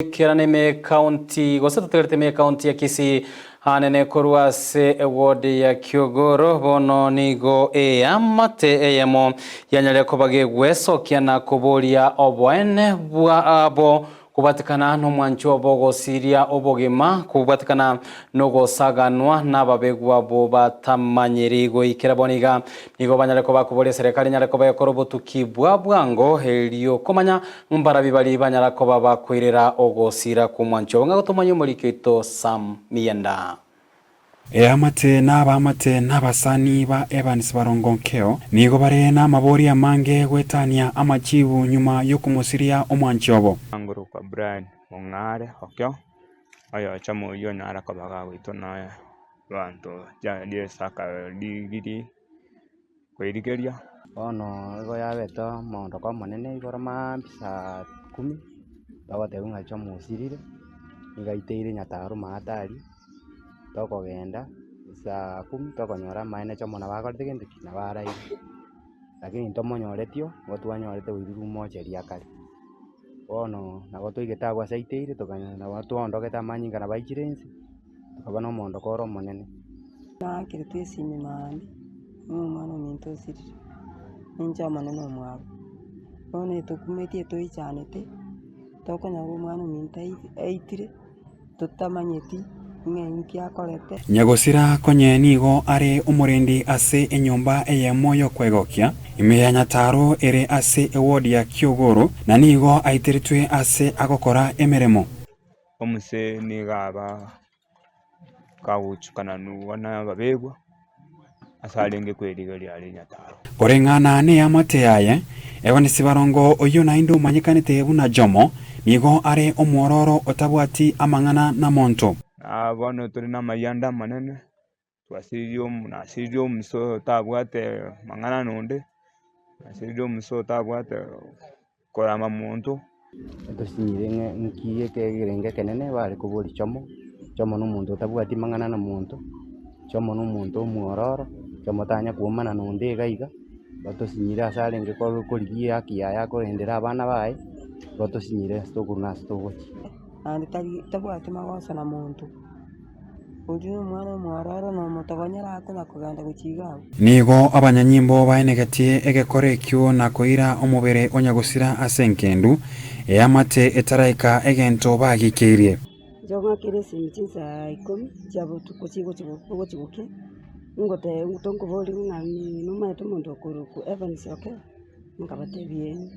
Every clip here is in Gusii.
Goikerana ime ekaunti gose totegerete ime ekaunti ya Kisii anene korwa ase eward ya Kiogoro bono nigo eamate eyemo yanyarire koba gegwesokia na koboria oboene bwabo kobwatekana nomwancho obo gosiria obogima kobwatekana nogosaganwa nababegwa abwo batamanyiri goikera bono iga nigo banyare koba koboria eserekari enyare koba ekora obotuki bwa bwango erio komanya Mbarabi baria banyara koba bakoirera ogosira kw'omwancho obo, ng'a gotomanye omoriki oito Sam Miyenda. Eamate na abaamate na abasani ba Evans Barongo Nkeo nigo bare namaborio amange goetania amachibu nyuma yokomosiria omwanchi obo. Ngorokwa Brian Mong'are Okio, oyocha moyio onyare koba gagoitwa na abanto riesaka rigiri. Kwerigeria. Bono igo yabete omoondoko omonene igoro maambia saa kumi, togotebiwa ng'a Jomo osirire, nigo aiteire nyataro maate aria, tokogenda saa kumi tokonyora amaene Jomo nabo akorete gento ki? Nabo araire, lakini ntomonyoreti oo, nigo twanyorete oirurwe mocheri akare. Bono nabo twaigete abwo ase aiteire tokanyora nabo twaondogete amanyinga nabo aichire inse. Akaba nomoondoko ore omonene. Naakeretwe esimi maambia, ng'a omwana ominto osirire, ninche omonene omwabo. Bono etokumetie etoichanete, tokonyora omwana ominto aitire, totamanyeti ng'a inki akorete. Nyagosira konye nigo are omorendi ase enyomba eyemo y'okwegokia, ime ya Nyataro ere ase eward ya Kiogoro, na nigo aiteretwe ase agokora emeremo. Omuse nigo aba kagochukananwa nababegwa ase arenge kwerigeria are nyataro. Koreng'ana neamate yaye, Evans Barongo oyio naende omanyekanete buna Jomo, nigo are omwororo otabwati amang'ana namonto. Na bono tore namayianda amanene, twasiririe omo nasiririe omuse otabwate mang'ana nonde, nasiririe omuse otabwate korama monto. Etosinyire ng'a nki ekerengo ekenene bare koboria chomo, chomo na omonto otabwati mang'ana na monto, chomo na omonto omwororo, chomo tanya koomana na onde iga iga, otosinyire ase arenge korigia ehaki yaye akorendera abana baye, igo tosinyire ase tokorwa na ase togochia. Naende tari tabwati magoso na monto. Oyio nomwana omwororo na omotogonyera akonya kogenda gochia iga abwo. Nigo abanyanyimbo baenegetie egekora ekio na koira omobere o nyagosira ase enkendu, eamate etaraika egento bagikeirie. Inche ng'akere esimi chinsaa ikomi chia botuko chigochi bogochi gokia, ngoteba tonkoboria ng'a nomanyete omonto okorokwa Evans Okelo? Nkabatebia ee.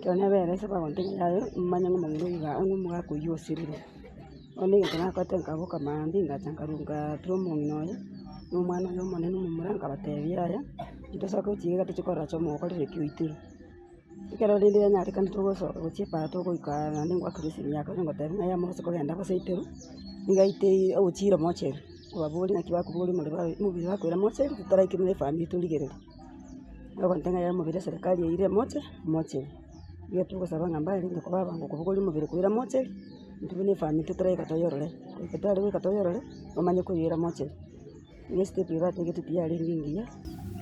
Ekero nabere ase bagontebia ng'a yaya manye ng'a omong'ina oyio iga ng'a omogaka oyio osirire. Bono egento nakorete nkaboka maambia ngacha nkarwa ngatura omong'ina oye, na omwana oye omonene omomura nkabatebia yaya, intosoke gochia iga tochie korora chomo okorire ki oitirwe. Ekero rende yanyarekana togosoka gochia epara togoika naende ngoakerwa esimi ya kabere ngotebia ng'a yaya mobase kogenda gose aiterwe, nigo aiteire ogochiira mocheri, nkobaboria naki bakoboria omorero omobere bakoira mocheri totaraika buna efamiri torigereria. Bagontebia ng'a yaya omobere eserekari eire moche mocheri. Igo togosaba ng'a mbarenge koba abango kobogoria omobere koira mocheri, intwe buna efamiri totaraika toyorore, goika tware goika toyorore, bamanye koyoira mocheri. Igo estep eye batagete tiyarenge engiya.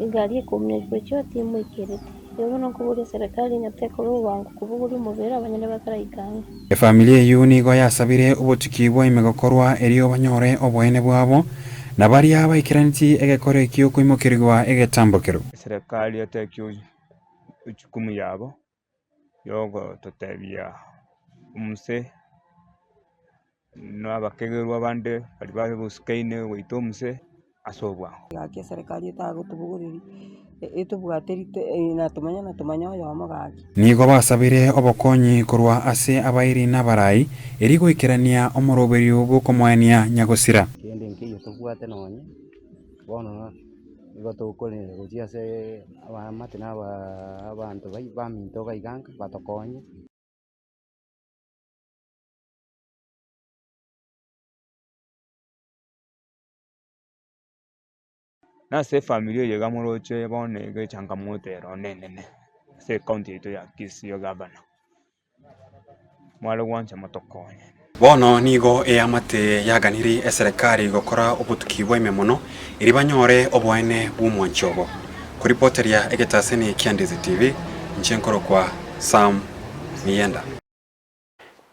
Egari ekoumia gochia timoikereti. Igo bono nkoboria eserekari ng'a tekore obwango kobogoria omobere abanyene bataraika ang'e. Efamiri eyio nigo yasabire obotuki bwa ime gokorwa erio banyore oboene bwabo, na baria baikeranetie egekoro ekio koimokerigwa egetambokero. Eserekari eteki ejukumu yabo yogototebia omuse na abakegerwa bande baria babosukaine goita omuse ase obwango. Gaki eserekari etagotobogoreria, etobwate rito natomanya natomanya oyomo gaki. Nigo basabire obokonyi korwa ase abairi na abarai, erio goikerania omoroberio bw'okomoenia nyagosira. Kende nkeiyo tobwate nonye, bono nigo tokorenera gochia ase abaamate na abaa abanto baminto iga iga nka batokonye. Nase efamiri eye iga moroche bono iga echangamoto ere one enene ase ecounty yaito ya Kisii ogavana, mware gwancha motokonye. Bono nigo eamate yaganirie eserekari gokora obotuki bwa ime mono, erio banyore oboene bw'omwanchi obo. Koripoteria egetaseni kia Ndizi TV, inche nkorokwa Sam Miyenda.